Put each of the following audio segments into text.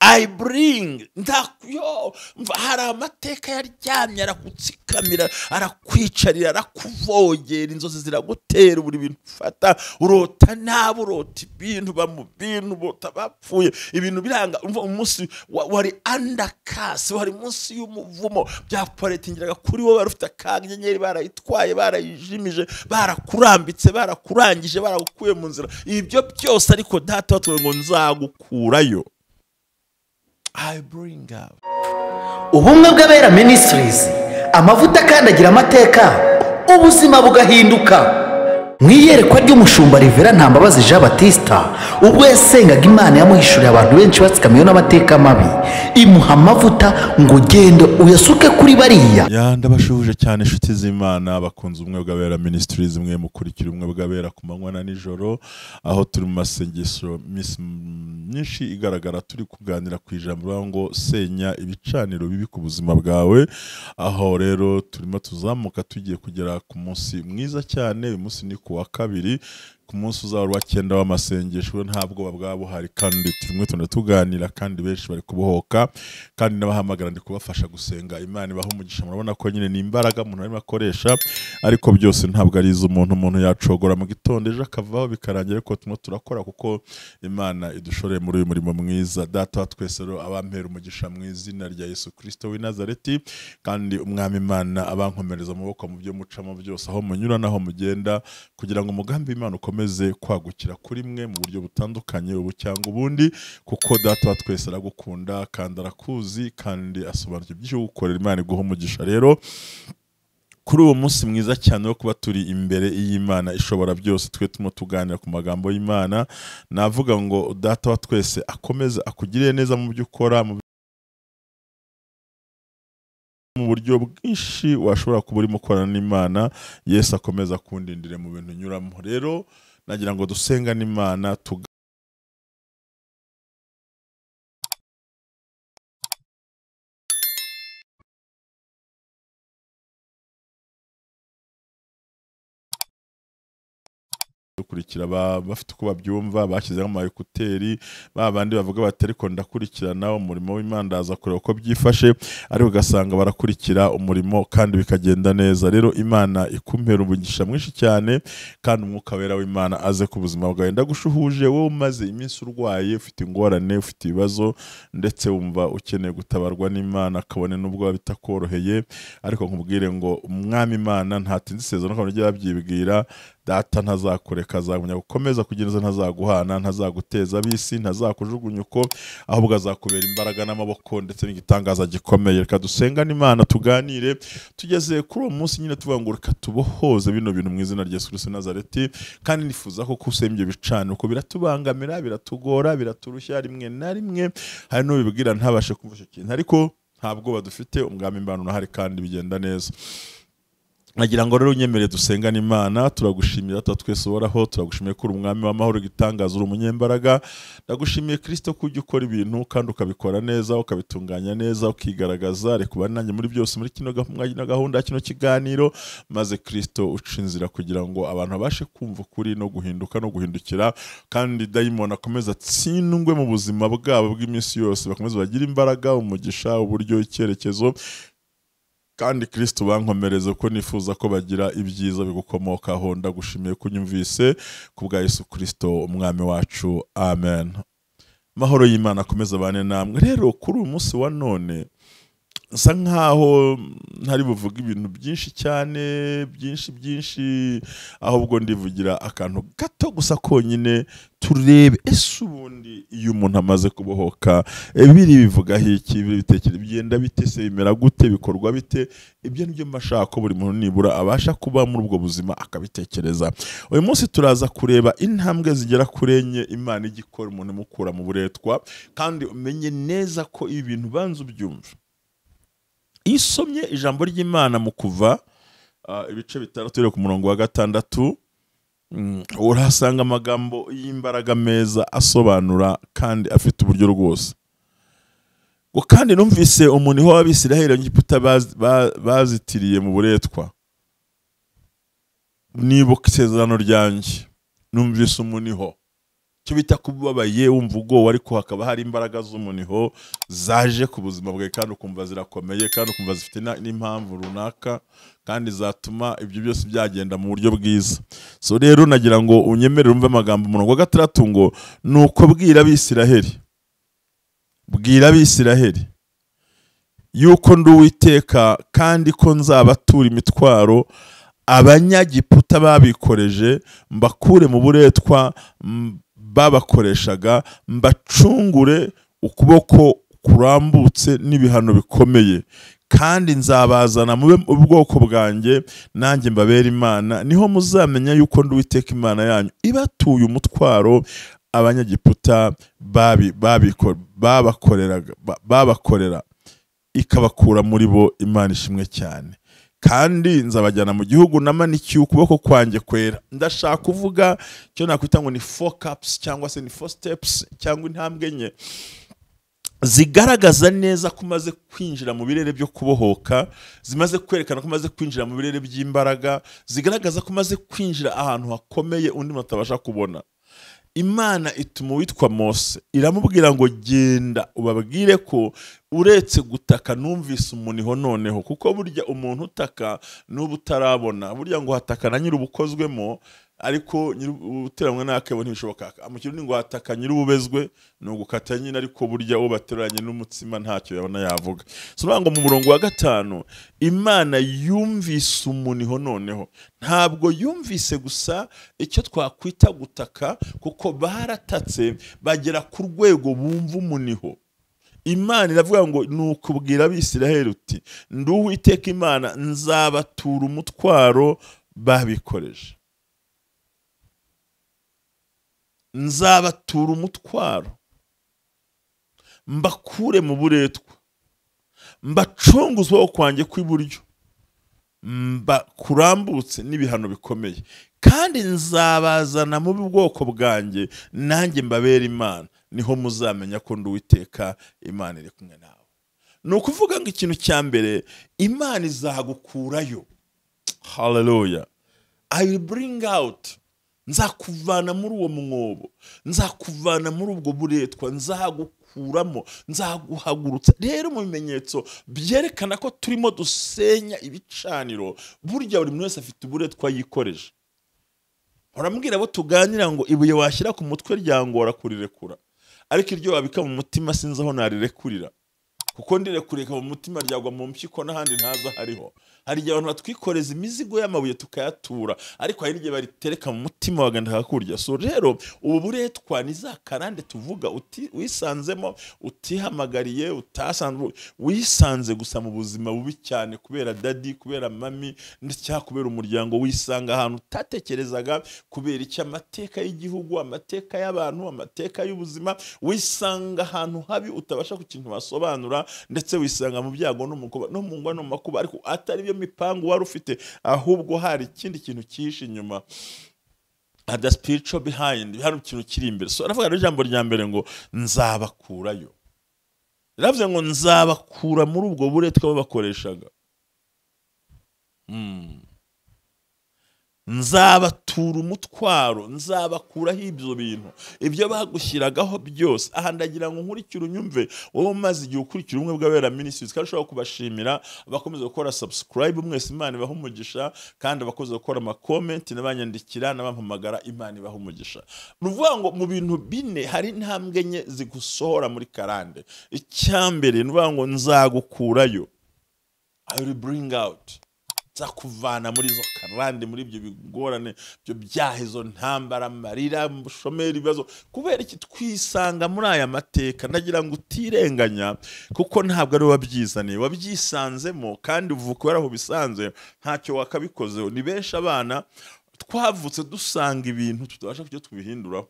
I bring ndakuyo. Hari amateka yaryamye aragutsikamira, arakwicarira, arakuvogera, inzozi ziragutera, buri bintu ufata urota nabi, urota ibintu ba mu bintu bota bapfuye, ibintu biranga. Umunsi wari under curse, wari munsi y'umuvumo, byaporetingiraga kuri wowe, wari ufite akanyenyeri, barayitwaye, barayijimije, barakurambitse, barakurangije, baragukuye mu nzira, ibyo byose. Ariko Data wa ngo nzagukurayo. I bring out. Ubumwe bw'Abera Ministries, amavuta akandagira amateka, ubuzima bugahinduka. Mu iyerekwa ry'umushumba Rivera Ntambabazi Jean Batista, ubwo yasengaga Imana yamuhishuriye abantu benshi batsikamiwe n'amateka mabi, imuha amavuta ngo ugende uyasuke kuri bariya. Ya, ndabashuhuje cyane inshuti z'Imana bakunze Ubumwe bw'Abera Ministries, mwe mukurikira Ubumwe bw'Abera ku manywa na nijoro, aho turi mu masengesho iminsi myinshi igaragara turi kuganira ku ijambo rivuga ngo senya ibicaniro bibi ku buzima bwawe. Aho rero turimo tuzamuka, tugiye kugera ku munsi mwiza cyane. Uyu munsi ni ku wa kabiri, ku munsi uzaba uwa 9 w'amasengesho. Nta bwoba bwaba buhari, kandi turimo tugenda tuganira, kandi benshi bari kubohoka, kandi n'abahamagara ndi kubafasha gusenga. Imana ibaha umugisha. Murabona ko nyine ni imbaraga umuntu arimo akoresha, ariko byose ntabwo ari iz'umuntu. Umuntu yacogora mu gitondo, ejo akavaho bikarangira, ariko turimo turakora kuko Imana idushoreye muri uyu murimo mwiza. Data wa twese rero abampera umugisha mu izina rya Yesu Kristo w'i Nazareti, kandi Umwami Imana abankomereza amaboko mu byo mucamo byose, aho munyura n'aho mugenda, kugira ngo umugambi w'Imana ukomeze kwagukira kuri mwe mu buryo butandukanye, ubu cyangwa ubundi, kuko Data wa twese aragukunda kandi arakuzi kandi asobanukiwe byinshi gukorera. Imana iguha umugisha. Rero kuri uwo munsi mwiza cyane wo kuba turi imbere y'Imana ishobora byose, twe turimo tuganira ku magambo y'Imana, navuga ngo Data wa twese akomeze akugirire neza mu byo ukora, mu buryo bwinshi washobora kuba urimo ukorana n'Imana. Yesu akomeza akundindire mu bintu unyuramo. Rero nagira ngo dusengane Imana. Dukurikira bafite uko babyumva, bashyizeho ama écouteurs, ba bandi bavuga bati ariko ndakurikirana umurimo w'Imana, ndaza kureba uko byifashe, ariko ugasanga barakurikira umurimo kandi bikagenda neza. Rero Imana ikumpera umugisha mwinshi cyane, kandi Umwuka Wera w'Imana aze ku buzima bwawe. Ndagushuhuje wowe umaze iminsi urwaye, ufite ingorane, ufite ibibazo, ndetse wumva ukeneye gutabarwa n'Imana, kabone n'ubwo bitakoroheye, ariko nkubwire ngo Umwami Imana ntatinze isezerano, kandi ujye babyibwira, Data ntazakureka, azagumya gukomeza kugenza, ntazaguhana, ntazaguteza ab'isi, ntazakujugunya uko, ahubwo azakubera imbaraga n'amaboko ndetse n'igitangaza gikomeye. Reka dusengane Imana, tuganire. Tugeze kuri uwo munsi nyine tuvuga ngo reka tubohoze bino bintu mu izina rya Yesu Kristo Nazareti, kandi nifuza ko kusenya ibyo bicaniro, ko biratubangamira, biratugora, biraturushya, rimwe na rimwe hari n'ubibwira ntabashe kumva icyo kintu, ariko nta bwoba dufite, Umwami Imana urahari kandi bigenda neza. Nagira ngo rero unyemerere dusengane Imana. Turagushimira tuba twese uhoraho, turagushimiye ko uri Umwami w'amahoro, igitangaza, uri umunyembaraga. Ndagushimiye Kristo ko ujya ukora ibintu kandi ukabikora neza, ukabitunganya neza, ukigaragaza. Reka ubane nanjye muri byose, muri kino gahunda, kino kiganiro, maze Kristo uca inzira kugira ngo abantu babashe kumva ukuri no guhinduka no guhindukira, kandi dayimoni akomeze atsindwe mu buzima bwabo bw'iminsi yose, bakomeze bagire imbaraga, umugisha, uburyo, icyerekezo, kandi Kristo bankomereze ko nifuza ko bagira ibyiza bigukomokaho. Ndagushimiye ko unyumvise, ku bwa Yesu Kristo Umwami wacu, amen. Mahoro y'Imana akomeze abane namwe. Rero kuri uyu munsi wa none nsa nkaho ntari buvuge ibintu byinshi cyane, byinshi byinshi, ahubwo ndivugira akantu gato gusa konyine, turebe ese ubundi iyo umuntu amaze kubohoka biri bivugaho iki, biri bitekerezo bigenda bite se, bimera gute, bikorwa bite? Ibyo nibyo mashaka ko buri muntu nibura abasha kuba muri ubwo buzima akabitekereza. Uyu munsi turaza kureba intambwe zigera kuri enye Imana ijya ikora umuntu imukura mu buretwa, kandi umenye neza ko ibi bintu banza ubyumva. Iyo usomye ijambo ry'Imana mu Kuva ibice 6 uhereye ku murongo wa 6, urahasanga amagambo y'imbaraga meza asobanura kandi afite uburyo rwose. Ngo kandi numvise umuniho w'Abisiraheli Egiputa bazitiriye mu buretwa, nibuka isezerano ryanjye, numvise umuniho. Cyo bita kubabaye, wumva ugowe, ariko hakaba hari imbaraga z'umuniho zaje ku buzima bwawe, kandi ukumva zirakomeye, kandi ukumva zifite n'impamvu runaka, kandi zatuma ibyo byose byagenda mu buryo bwiza. So rero nagira ngo unyemerere umve amagambo umurongo wa 6 ngo nuko bwira Abisiraheli, bwira Abisiraheli yuko ndi Uwiteka, kandi ko nzabatura imitwaro Abanyagiputa babikoreje, mbakure mu buretwa babakoreshaga, mbacungure ukuboko kurambutse n'ibihano bikomeye, kandi nzabazana mube ubwoko bwanjye, nanjye mbabere Imana. Niho muzamenya yuko ndi Uwiteka Imana yanyu ibatuye umutwaro Abanyagiputa babakorera, ikabakura muri bo. Imana ishimwe cyane. Kandi nzabajyana mu gihugu namanikiye ukuboko kwanjye kwera. Ndashaka kuvuga cyo nakwita ngo ni 4 cups, cyangwa se ni 4 steps, cyangwa intambwe enye zigaragaza neza ko umaze kwinjira mu birere byo kubohoka, zimaze kwerekana ko umaze kwinjira mu birere by'imbaraga, zigaragaza ko umaze kwinjira ahantu hakomeye undi muntu atabasha kubona. Imana ituma uwitwa Mose, iramubwira ngo genda ubabwire ko uretse gutaka numvise umuniho noneho, kuko burya umuntu utaka n'ubu utarabona, burya ngo hataka na nyir'ubukozwemo, ariko nyir'uteranwe n'akebo ntibishoboka. Mu kirundi ngo hataka nyir'ububezwe, ni ugukata nyine, ariko burya uwo bateruranye n'umutsima ntacyo yabona yavuga. So ngo mu murongo wa 5 Imana yumvise umuniho noneho. Ntabwo yumvise gusa icyo twakwita gutaka, kuko baratatse bagera ku rwego bumva umuniho. Imana iravuga ngo nukubwira Abisiraheli uti ndi Uwiteka Imana, nzabatura umutwaro babikoreje, nzabatura umutwaro, mbakure mu buretwa, mbacunguze ukuboko kwanjye kw'iburyo, mbakurambutse n'ibihano bikomeye, kandi nzabazana mu bwoko bwanjye, nanjye mbabere Imana. Niho muzamenya ko ndi Uwiteka Imana iri kumwe nawe. Ni ukuvuga ngo ikintu cya mbere, Imana izagukurayo. Hallelujah. I will bring out, nzakuvana muri uwo mwobo, nzakuvana muri ubwo buretwa, nzagukuramo, nzaguhagurutsa. Rero mu bimenyetso byerekana ko turimo dusenya ibicaniro, burya buri muntu wese afite uburetwa yikoreje. Urambwira abo tuganira ngo ibuye washyira ku mutwe ryangora kurirekura, ariko iryo wabika mu mutima sinzi aho narirekurira, kuko ndirekureka mu mutima ryagwa mu mpyiko n'ahandi ntaza hariho. Hari igihe abantu batwikoreza imizigo y'amabuye tukayatura, ariko hari n'igihe baritereka mu mutima bagenda hakurya. So rero ubu buretwa ni za karande tuvuga, wisanzemo utihamagariye, utasanzwe, wisanze gusa mu buzima bubi cyane, kubera daddy, kubera mami, ndetse kubera umuryango, wisanga ahantu utatekerezaga, kubera icyo amateka y'igihugu, amateka y'abantu, amateka y'ubuzima, wisanga ahantu habi utabasha ku kintu wasobanura, ndetse wisanga mu byago no mu ngwa no mu makuba, ariko atari byo mipangu wari ufite, ahubwo hari ikindi kintu cyihishe inyuma, the spiritual behind, hari ikintu kiri imbere. So aravuga rero ijambo rya mbere ngo nzabakurayo. Yaravuze ngo nzabakura muri ubwo buretwa babakoreshaga, nzabatura umutwaro, nzabakuraho ibyo bintu, ibyo bagushyiragaho byose. Aha ndagira ngo nkurikire unyumve, wowe umaze igihe ukurikira Ubumwe bw'Abera Ministries, kandi ushobora kubashimira abakomeza gukora subscribe, mwese Imana ibaha umugisha, kandi abakomeza gukora ama comment n'abanyandikira n'abampamagara, Imana ibaha umugisha. Ni ukuvuga ngo mu bintu bine hari intambwe enye zigusohora muri karande. Icyambere ni ukuvuga ngo nzagukurayo, I will bring out, nzakuvana muri izo karande, muri ibyo bigorane, ibyo byaha, izo ntambara, amarira, ubushomeri, ibibazo. Kubera iki twisanga muri aya mateka? Ndagira ngo utirenganya, kuko ntabwo ari wabyizaniye, wabyisanzemo, kandi uvuka waraho bisanze, ntacyo wakabikozeho. Ni benshi abana twavutse dusanga ibintu tutabasha kujya tubihinduraho,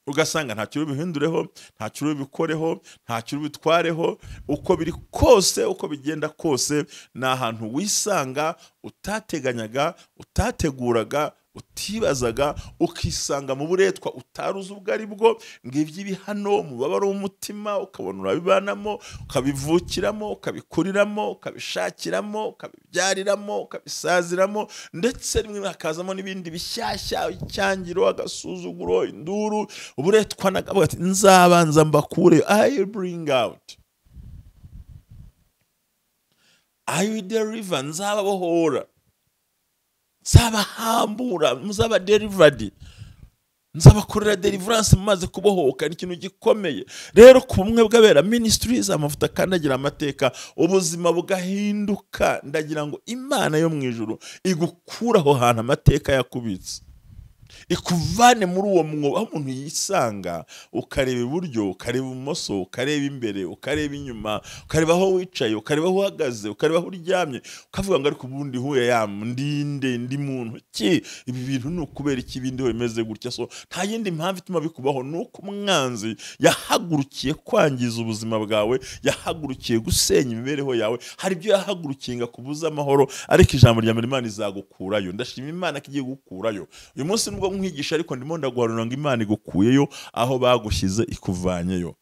ugasanga ntacyo ubihindureho, ntacyo ubikoreho, ntacyo ubitwareho. Uko biri kose, uko bigenda kose, ni ahantu wisanga utateganyaga, utateguraga, Utibazaga, ukisanga mu buretwa utaruzi ubwo ari bwo, ngibyo ibihano, umubabaro w'umutima, ukabona urabibanamo, ukabivukiramo, ukabikuriramo, ukabishakiramo, ukabibyariramo, ukabisaziramo, ndetse rimwe hakazamo n'ibindi bishyashya, icyangiro, agasuzuguro, induru, uburetwa. Nagavuga ati nzabanza mbakure, I will bring out, I will deliver, nzababohora, nzabahambura, muzaba delivered, nzabakorera deliverance mumaze kubohoka. Ni ikintu gikomeye. Rero ku Bumwe bw'Abera Ministries, amavuta akandagira amateka, ubuzima bugahinduka. Ndagira ngo Imana yo mu ijuru igukure aho hantu amateka yakubitse, ikuvane muri uwo mwobo aho umuntu yisanga, ukareba iburyo, ukareba ibumoso, ukareba imbere, ukareba inyuma, ukareba aho wicaye, ukareba aho uhagaze, ukareba aho uryamye, ukavuga ngo ariko ubundi huye ya ndinde, ndi muntu ki? Ibi bintu ni ukubera iki ibindi bimeze gutya? So nta yindi mpamvu ituma bikubaho, ni uko umwanzi yahagurukiye kwangiza ubuzima bwawe, yahagurukiye gusenya imibereho yawe, hari ibyo yahagurukiye ngo akubuze amahoro. Ariko ijambo rya mbere, Imana izagukurayo. Ndashima Imana ko igiye gukurayo uyu munsi. Nubwo nkwigisha, ariko ndimo ndaguhanura ngo Imana igukuyeyo aho bagushyize, ikuvanyeyo,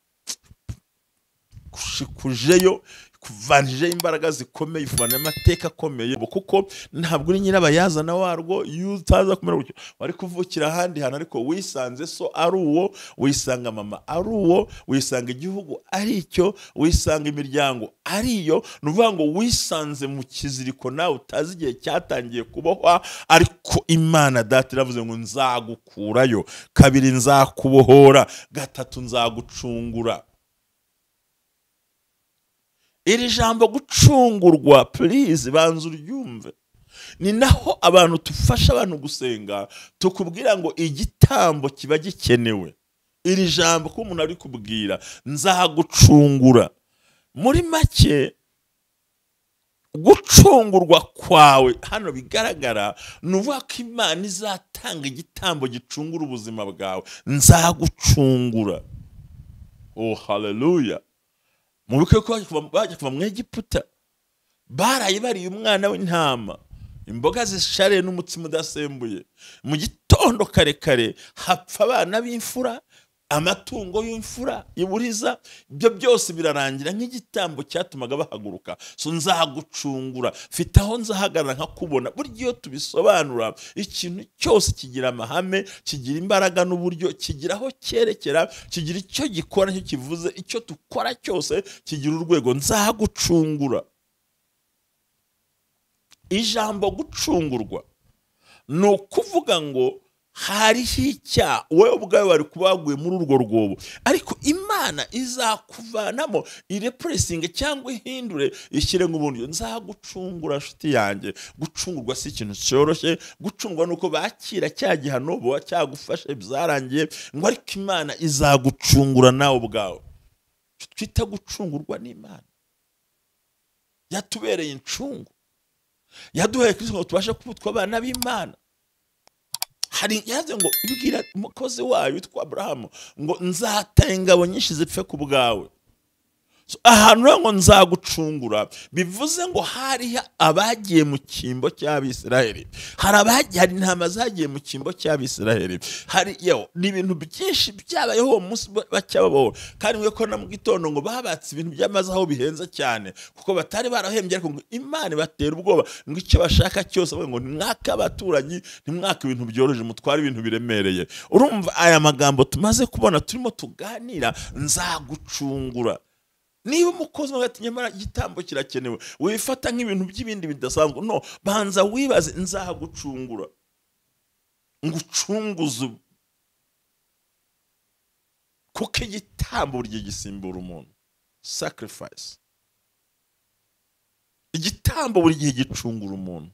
kujeyo, kuvanije imbaraga zikomeye, ivana amateka akomeye, kuko ntabwo uri nyirabayazana warwo. Iyo utaza kumera gutyo, wari kuvukira ahandi hantu, ariko wisanze so ari uwo, wisanga mama ari uwo, wisanga igihugu ari icyo, wisanga imiryango ari iyo. Ni ukuvuga ngo wisanze mu kiziriko nawe utazi igihe cyatangiye kubohwa. Ariko Imana Data iravuze ngo nzagukurayo. Kabiri, nzakubohora. Gatatu, nzagucungura. Iri jambo gucungurwa, please banza uryumve. Ni naho abantu tufasha abantu gusenga, tukubwira ngo igitambo kiba gikenewe. Iri jambo ko umuntu ari kubwira nzagucungura, muri make gucungurwa kwawe hano bigaragara ni uvuga ko Imana izatanga igitambo gicungura ubuzima bwawe. Nzagucungura. Oh haleluya! Mu bukwe ko bajya kuva mu Egiputa, baraye bariye umwana w'intama, imboga zishariye n'umutsima udasembuye. Mu gitondo kare kare hapfa abana b'imfura, amatungo y'imfura iburiza, ibyo byose birarangira nk'igitambo cyatumaga bahaguruka. So nzagucungura, mfite aho nzahagarara nkakubona. Burya iyo tubisobanura, ikintu cyose kigira amahame, kigira imbaraga n'uburyo, kigira aho cyerekera, kigira icyo gikora, icyo kivuze. Icyo dukora cyose kigira urwego. Nzagucungura. Ijambo gucungurwa ni ukuvuga ngo hariho icyaha wowe ubwawe wari kuba waguye muri urwo rwobo, ariko Imana izakuvanamo, ireplacinge cyangwa ihindure, ishyire nk'ubundi. Nzagucungura, nshuti yanjye. Gucungurwa si ikintu cyoroshye. Gucungurwa ni uko bakira cya gihano buba cyagufashe, byarangiye, ngo ariko Imana izagucungura nawe ubwawe. Twita gucungurwa n'Imana yatubereye incungu, yaduhaye Kristo ngo tubashe kubutwa abana b'Imana. Hari yavuze ngo ibwira umukozi wayo witwa Aburahamu ngo nzatanga ingabo nyinshi zipfe ku bwawe. So, ahantu rero ngo nzagucungura, bivuze ngo hariho abagiye mu cyimbo cy'Abisiraheli, hari abagiye, hari intama zagiye mu cyimbo cy'Abisiraheli. Hari yewe ni ibintu byinshi byabayeho uwo munsi bacyabaho. Kandi mwe ko na mu gitondo ngo babatse ibintu by'amaze aho bihenze cyane, kuko batari barahembye, ariko ngo Imana ibatera ubwoba ngo icyo bashaka cyose, bavuga ngo ntimwake abaturanyi, ntimwake ibintu byoroheje, mutware ibintu biremereye. Urumva aya magambo tumaze kubona turimo tuganira, nzagucungura. Niba umukozi wawe ati nyamara igitambo kirakenewe, wifata nk'ibintu by'ibindi bidasanzwe. No banza wibaze, nzagucungura, ngucunguze, kuko igitambo burya gisimbura umuntu. Sacrifice, igitambo buri gihe gicungura umuntu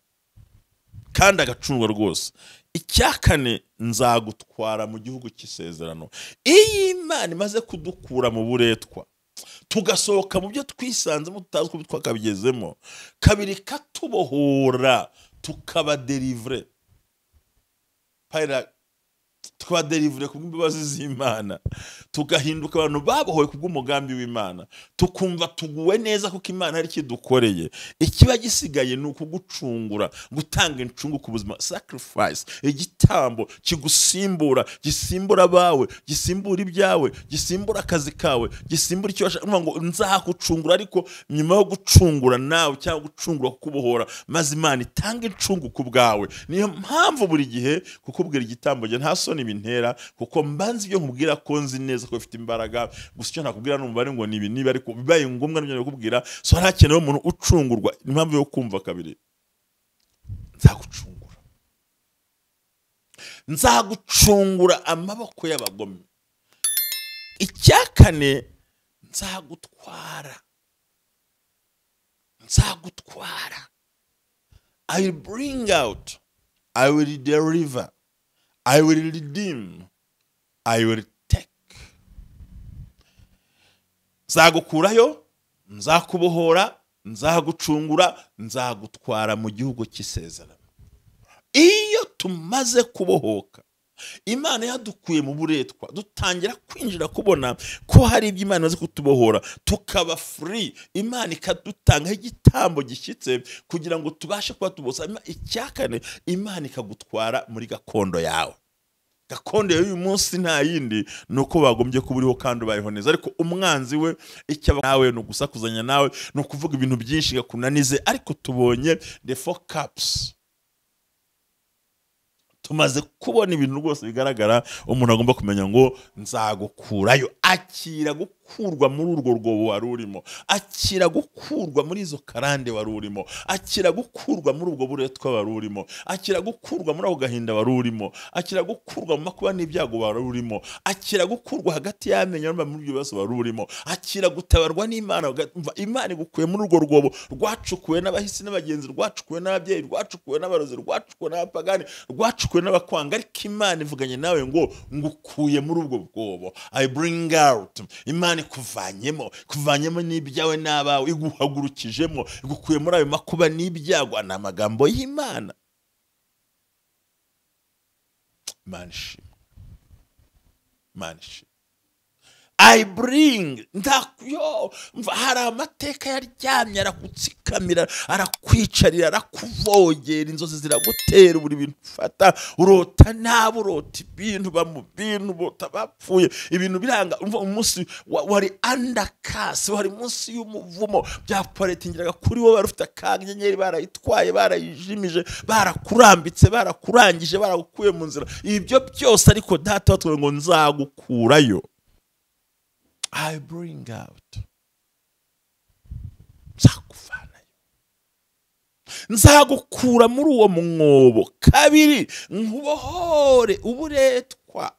kandi agacungwa rwose. Icya kane, nzagutwara mu gihugu cy'isezerano. Iyo Imana imaze kudukura mu buretwa, tugasohoka mu byo twisanzemo tutazi uko twakabigezemo, kabiri katubohora, tukaba délivré. Par Twaderivure kubw'imbabazi z'Imana, tugahinduka abantu babohowe kubw'umugambi w'Imana, tukumva tuguwe neza kuko Imana hari ikidukoreye. Ikiba gisigaye ni ukugucungura, gutanga incungu ku buzima, sacrifice, igitambo kigusimbura, gisimbura abawe, gisimbura ibyawe, gisimbura akazi kawe, gisimbura icyo washaka. Ngo nzagucungura, ariko nyuma yo gucungura nawe cyangwa gucungura kukubohora, maze Imana itanga incungu ku bwawe. Niyo mpamvu buri gihe kukubwira igitambo nta soni bintera, kuko mbanza ibyo nkubwira ko nzi neza ko bifite imbaraga. Gusa icyo nakubwira n'umubare ngo nibi niba, ariko bibaye ngombwa n'ibyo nakubwira. So harakenewe umuntu ucungurwa. Impamvu yo kumva kabiri, nzagucungura, nzagucungura amaboko y'abagome. Icya kane, nzagutwara, nzagutwara. I will bring out, I will deliver, I will redeem, I will take. Nzagukurayo, nzakubohora, nzagucungura, nzagutwara mu gihugu cy'isezerano. Iyo tumaze kubohoka, Imana yadukuye mu buretwa, dutangira kwinjira kubona ko hari ibyo Imana imaze kutubohora, tukaba free. Imana ikadutangaho igitambo gishyitse kugira ngo tubashe kuba tubosa. Icya kane, Imana ikagutwara muri gakondo yawe. Gakondo y'uyu munsi nta yindi, ni uko bagombye kuba uriho kandi ubayeho neza. Ariko umwanzi we icyo nawe ni ugusakuzanya nawe, ni ukuvuga ibintu byinshi gakunanize. Ariko tubonye the four cups, tumaze kubona ibintu rwose bigaragara. Umuntu agomba kumenya ngo nzagukurayo. Akira gukurwa muri urwo rwobo wari urimo, akira gukurwa muri izo karande wari urimo, akira gukurwa muri ubwo buretwa wari urimo, akira gukurwa muri ako gahinda wari urimo, akira gukurwa mu makuba n'ibyago wari urimo, akira gukurwa hagati y'amenyo muri ibyo bibazo wari urimo, akira gutabarwa n'Imana. Imana igukuye muri urwo rwobo rwacukuwe n'abahisi n'abagenzi, rwacukuwe n'ababyeyi, rwacukuwe n'abarozi, rwacukuwe n'abapagani, rwacukuwe n'abakwanga. Ariko Imana ivuganye nawe ngo ngukuye muri ubwo bwobo. I bring out. Imana ikuvanyemo, kuvanyemo n'ibyawe n'abawe, iguhagurukijemo, igukuye muri ayo makuba n'ibyago. Ni amagambo y'Imana. Imana ishimwe, Imana ishimwe. I bring ndakuyo. Hari amateka yaryamye aragutsikamira, arakwicarira, arakuvogera, inzozi ziragutera, buri bintu ufata urota nabi, urota ibintu ba mu bintu bota bapfuye, ibintu biranga. Umunsi wari under curse, wari munsi y'umuvumo, byaporetingiraga kuri wowe, wari ufite akanyenyeri barayitwaye, barayijimije, barakurambitse, barakurangije, baragukuye mu nzira, ibyo byose. Ariko Data watwe ngo nzagukurayo. I bring out. Nzakuvanayo, nzagukura muri uwo mwobo. Kabiri, nkubohore uburetwa,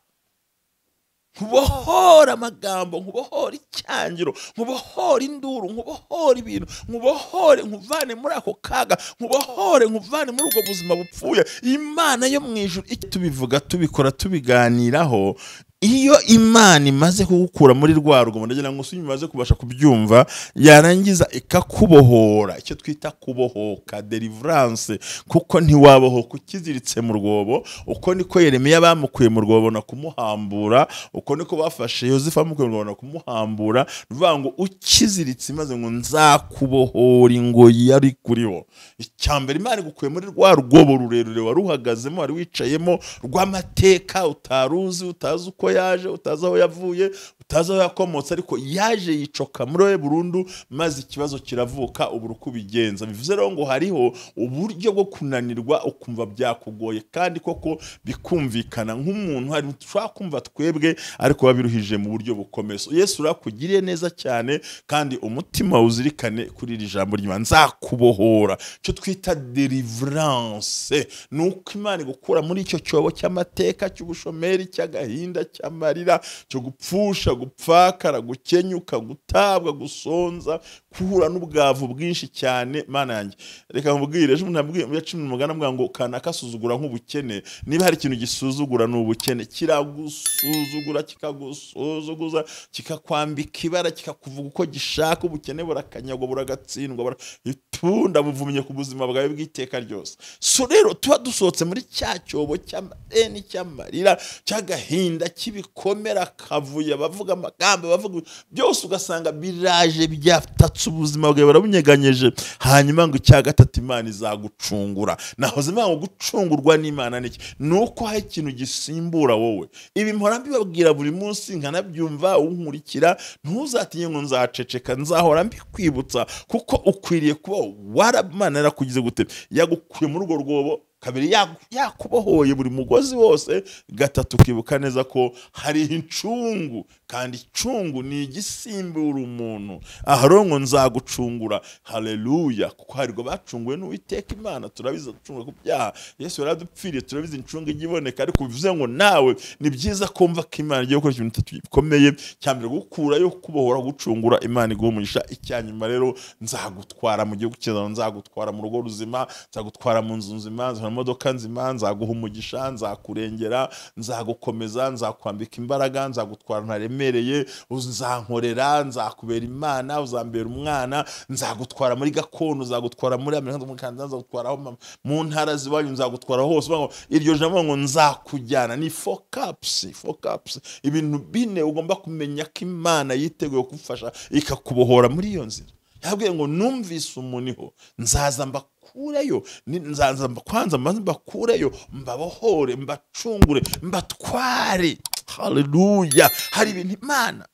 nkubohore amagambo, nkubohore icyangiro, nkubohore induru, nkubohore ibintu, nkubohore nkuvane muri ako kaga, nkubohore nkuvane muri ubwo buzima bupfuye. Imana yo mu ijuru, tubivuga, tubikora, tubiganiraho. Iyo Imana imaze kugukura muri rwa rugomo, ndagira ngo umaze kubasha kubyumva, yarangiza ikakubohora, icyo twita kubohoka, deliverance, kuko ntiwabohoka ukiziritse mu rwobo. Uko niko Yeremiya bamukuye mu rwobo na kumuhambura, uko niko bafashe Yosefu bamukuye mu rwobo na kumuhambura. Bivuga ngo ukiziritse, imaze ngo nzakubohora ingoyi yari kuriho. Icyambere, Imana igukuye muri rwa rwobo rurerure wari uhagazemo, wari wicayemo, rw'amateka utaruzi, utazi uko yaje, utazi aho yavuye, utazi aho yakomotse, ariko yaje yicoka muri we burundu, maze ikibazo kiravuka, ubura uko ubigenza. Bivuze rero ngo hariho uburyo bwo kunanirwa, ukumva byakugoye, kandi koko bikumvikana nk'umuntu hari ushobora kumva twebwe, ariko babiruhije mu buryo bukomeye. Yesu urakugiriye neza cyane, kandi umutima uzirikane kuri iri jambo ry'Imana, nzakubohora. Icyo twita deliverance ni uko Imana igukura muri icyo cyobo cy'amateka, cy'ubushomeri, cy'agahinda, cy'amarira, cyo gupfusha, gupfakara, gukenyuka, gutabwa, gusonza, guhura n'ubwavu bwinshi cyane. Mana yanjye, reka nkubwire, ejo umuntu yacimye umugani avuga ngo kanaka asuzugura nk'ubukene. Niba hari ikintu gisuzugura ni ubukene. Kiragusuzugura, kikagusuzuguza, kikakwambika ibara, kikakuvuga uko gishaka. Ubukene burakanyagwa, buragatsindwa, itunda buvumye ku buzima bwawe bw'iteka ryose. So rero tuba dusohotse muri cya cyobo cy'amadeni, cy'amarira, cy'agahinda, cy'ibikomera, kavuye bavuga amagambo, bavuga byose, ugasanga biraje byatatse ubuzima bwawe, barabunyeganyeje. Hanyuma ngo icya gatatu, Imana izagucungura. Nahoze mvuga ngo gucungurwa n'Imana niki? Nuko hari ikintu gisimbura wowe. Ibi mpora mbibabwira buri munsi, nkanabyumva unkurikira, ntuzatinye ngo nzaceceka, nzahora mbikwibutsa, kuko ukwiriye kuba waramana yarakugize gute, yagukuye muri urwo rwobo. Kabiri, yakubohoye buri mugozi wose. Gatatu, ukibuka neza ko hari incungu, kandi incungu ni igisimbura umuntu. Aha rero ngo nzagucungura, haleluya, kuko harirwo bacunguwe n'Uwiteka Imana. Turabizi gucungura ku byaha, Yesu yaradupfiriye, turabizi incungu ijya iboneka. Ariko bivuze ngo nawe ni byiza kumva ko Imana igiye gukora ikintu gikomeye. Cya mbere gukurayo, kubohora, gucungura, Imana iguha umugisha. Icya nyuma rero, nzagutwara mu gihugu cyiza, nzagutwara mu rugo ruzima, nzagutwara mu nzu nzima, modoka nzima, nzaguha umugisha, nzakurengera, nzagukomeza, nzakwambika imbaraga, nzagutwara ntaremereye, uzankorera, nzakubera Imana, uzambera umwana, nzagutwara muri gakondo, nzagutwara muri Amerika, muri Canada, nzagutwara mu ntara ziwanyu, nzagutwara hose. Iryo jambo ngo nzakujyana ni four cups, four cups, ibintu bine ugomba kumenya ko Imana yiteguye kugufasha ikakubohora muri iyo nzira. Yabwiye ngo numvise umuniho, nzaza mbakureyo, nzaza kwanza mbakureyo, mbabohore, mbacungure, mbatware. Haleluya. Hari ibintu Imana.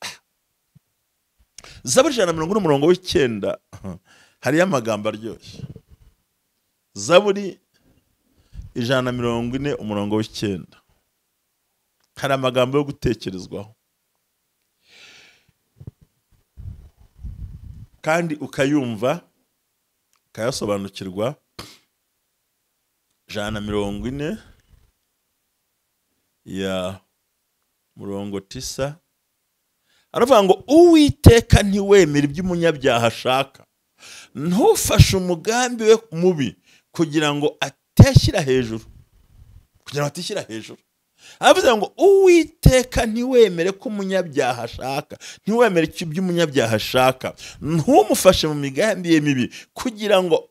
Zaburi 140 umurongo w'9, hariyo amagambo aryoshye. Zaburi 140 umurongo w'9, hari amagambo yo gutekerezwaho kandi ukayumva ukayasobanukirwa. 140 ya murongo 9 aravuga ngo Uwiteka ntiwemera ibyo umunyabyaha ashaka, ntufashe umugambi we mubi kugira ngo ateshyira hejuru, kugira ngo atishyira hejuru. Aravuze ngo Uwiteka ntiwemere ko umunyabyaha ashaka, ntiwemere ibyo umunyabyaha ashaka, ntumufashe mu migambi ye mibi kugira ngo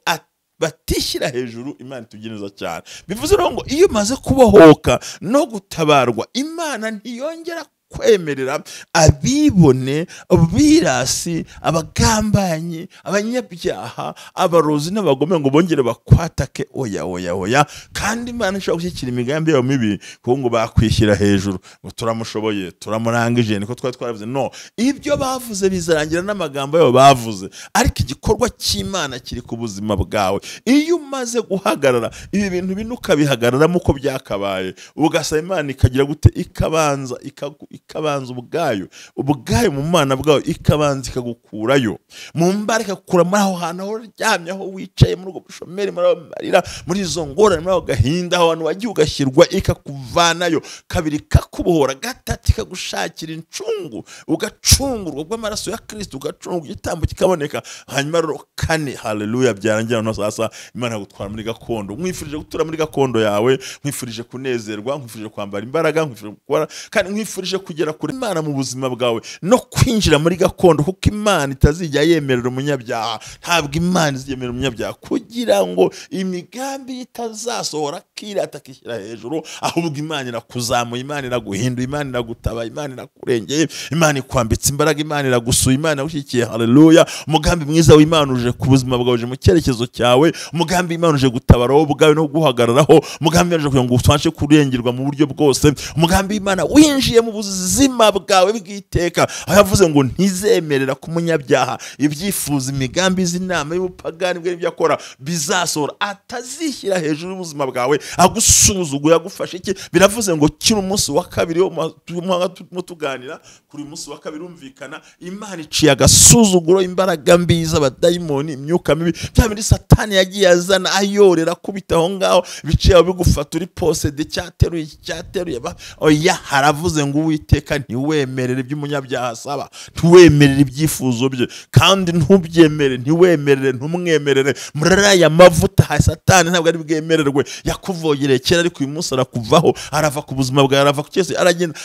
batishyira hejuru. Imana itugeneza cyane. Bivuze rero ngo iyo umaze kubohoka no gutabarwa, Imana ntiyongera kwemerera abibone, abirasi, abagambanyi, abanyabyaha, abarozi n'abagome ngo bongere bakwatake. Oya oya oya. Kandi Imana ishobora gushyikira imigambi yabo mibi kuko ngo bakwishyira hejuru ngo turamushoboye, turamurangije, niko twari twaravuze. No, ibyo bavuze bizarangira n'amagambo yabo bavuze, ariko igikorwa cy'Imana kiri ku buzima bwawe. Iyo umaze guhagarara ibi bintu bine ukabihagararamo uko byakabaye, ugasaba Imana ikagira gute, ikabanza ikabanza ubwayo ubwayo mu mana bwawe, ikabanza ikagukurayo mu mbaraga, ikakura muri aho hantu aho uryamye, aho wicaye, muri ubwo bushomeri, muri aho marira, muri izo ngorane, muri aho gahinda, aho hantu wagiye ugashyirwa, ikakuvanayo. Kabiri, ikakubohora. Gatatu, ikagushakira incungu, ugacungurwa bw'amaraso ya Kristo, ugacungurwa, igitambo kikaboneka. Hanyuma rero kane, haleluya, byarangira no sasa Imana gutwara muri gakondo. Nkwifurije gutura muri gakondo yawe, nkwifurije kunezerwa, nkwifurije kwambara imbaraga, nkwifurije gukora, kandi nkwifurije kugera kure Imana mu buzima bwawe no kwinjira muri gakondo, kuko Imana itazijya yemerera umunyabyaha. Ntabwo Imana izemerera umunyabyaha kugira ngo imigambi itazasohora kirata akishyira hejuru, ahubwo Imana irakuzamuye, Imana iraguhinduye, Imana iragutaba, Imana irakurengeye, Imana ikwambitse imbaraga, Imana iragusuye, Imana iragushyigikiye. Haleluya. Umugambi mwiza w'Imana uje ku buzima bwawe, uje mu cyerekezo cyawe. Umugambi w'Imana uje gutabara wowe ubwawe no guhagararaho. Umugambi uje kugira ngo ubashe kurengerwa mu buryo bwose. Umugambi w'Imana winjiye mu buzima bwawe bw'iteka, aho yavuze ngo ntizemerera ku munyabyaha ibyifuzo, imigambi z'inama y'ubupagani bwe n'ibyo akora bizasohora, atazishyira hejuru y'ubuzima bwawe, agusuzuguye, agufashe iki. Biravuze ngo kiri umunsi wa kabiri turimo tuganira kuri uyu munsi wa kabiri, umvikana Imana iciye agasuzuguro, imbaraga mbi z'abadayimoni, imyuka mibi, bya bindi Satani yagiye azana ayorera akubita aho ngaho, biciye aho bigufata uri posede, cyateruye cyateruye. Oya, haravuze ngo Uwiteka ntiwemerere iby'umunyabyaha asaba, ntiwemerere ibyifuzo bye, kandi ntubyemere, ntiwemerere, ntumwemerere. Muri aya mavuta Satani ntabwo ari bwemererwe. Yakuvogereye kera, ariko uyu munsi arakuvaho, arava ku buzima bwawe, arava ku cyese, aragenda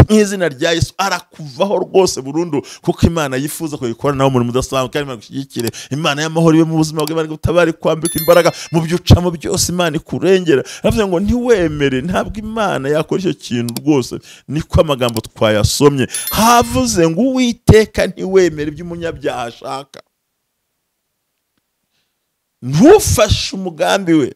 mu izina rya Yesu, arakuvaho rwose burundu, kuko Imana yifuza kuyikora nawe umurimo udasanzwe, kandi Imana igushyigikire. Imana y'amahoro ibe mu buzima bwawe, Imana igutabare, kwambika imbaraga mu byo ucamo byose, Imana ikurengera. Aravuze ngo ntiwemere, ntabwo Imana yakora icyo kintu rwose. Niko amagambo twayasomye, havuze ngo Uwiteka ntiwemere ibyo umunyabyaha ashaka, ntufashe umugambi we,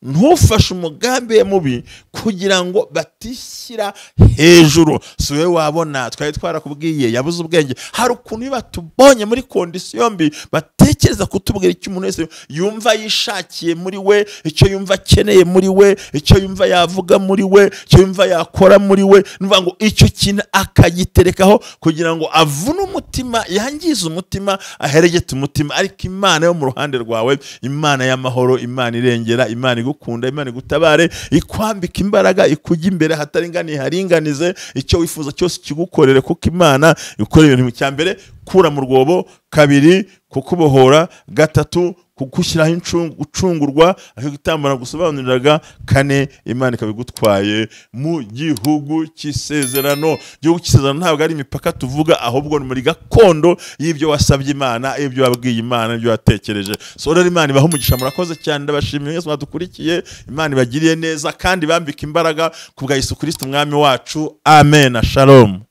ntufashe umugambi we mubi, kugira ngo batishyira hejuru. Si wowe wabona, twari twarakubwiye, yabuze ubwenge. Hari ukuntu iyo batubonye muri condition mbi batekereza kutubwira icyo umuntu wese yumva yishakiye muri we, icyo yumva akeneye muri we, icyo yumva yavuga muri we, icyo yumva yakora muri we. Ni ngo icyo kintu akagiterekaho kugira ngo avune umutima, yangize umutima, aheregete umutima. Ariko Imana yo mu ruhande rwawe, Imana y'amahoro, Imana irengera, Imana igukunda, Imana igutabare, ikwambika imbaraga, ikujya imbere hataringaniye haringanize, icyo wifuza cyose kigukorere, kuko Imana ikora ibintu. Cya mbere, kura mu rwobo; kabiri, kukubohora; gatatu, kugushyiraho gucungurwa, ariko gitambara gusobanuriraga; kane, Imana ikabigutwaye mu gihugu cy'isezerano. Igihugu cy'isezerano ntabwo ari imipaka tuvuga, ahubwo ni muri gakondo y'ibyo wasabye Imana, y'ibyo wabwiye Imana, ibyo watekereje. So rero Imana ibaha umugisha, murakoze cyane, ndabashimiye mwese mwadukurikiye. Imana ibagiriye neza kandi bambika imbaraga ku bwa Yesu Kristo umwami wacu. Amen. Shalom.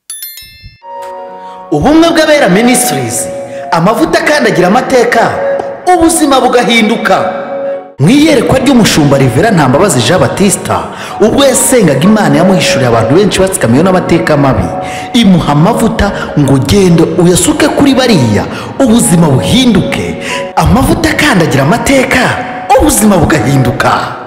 Ubumwe bw'Abera Ministries, amavuta akandagira amateka, ubuzima bugahinduka. Mu iyerekwa ry'umushumba Rivera Ntambabazi Jean Batista, ubwo yasengaga Imana yamuhishuriye abantu benshi batsikamiwe n'amateka mabi, imuha amavuta ngo ugende uyasuke kuri bariya, ubuzima buhinduke. Amavuta akandagira amateka, ubuzima bugahinduka.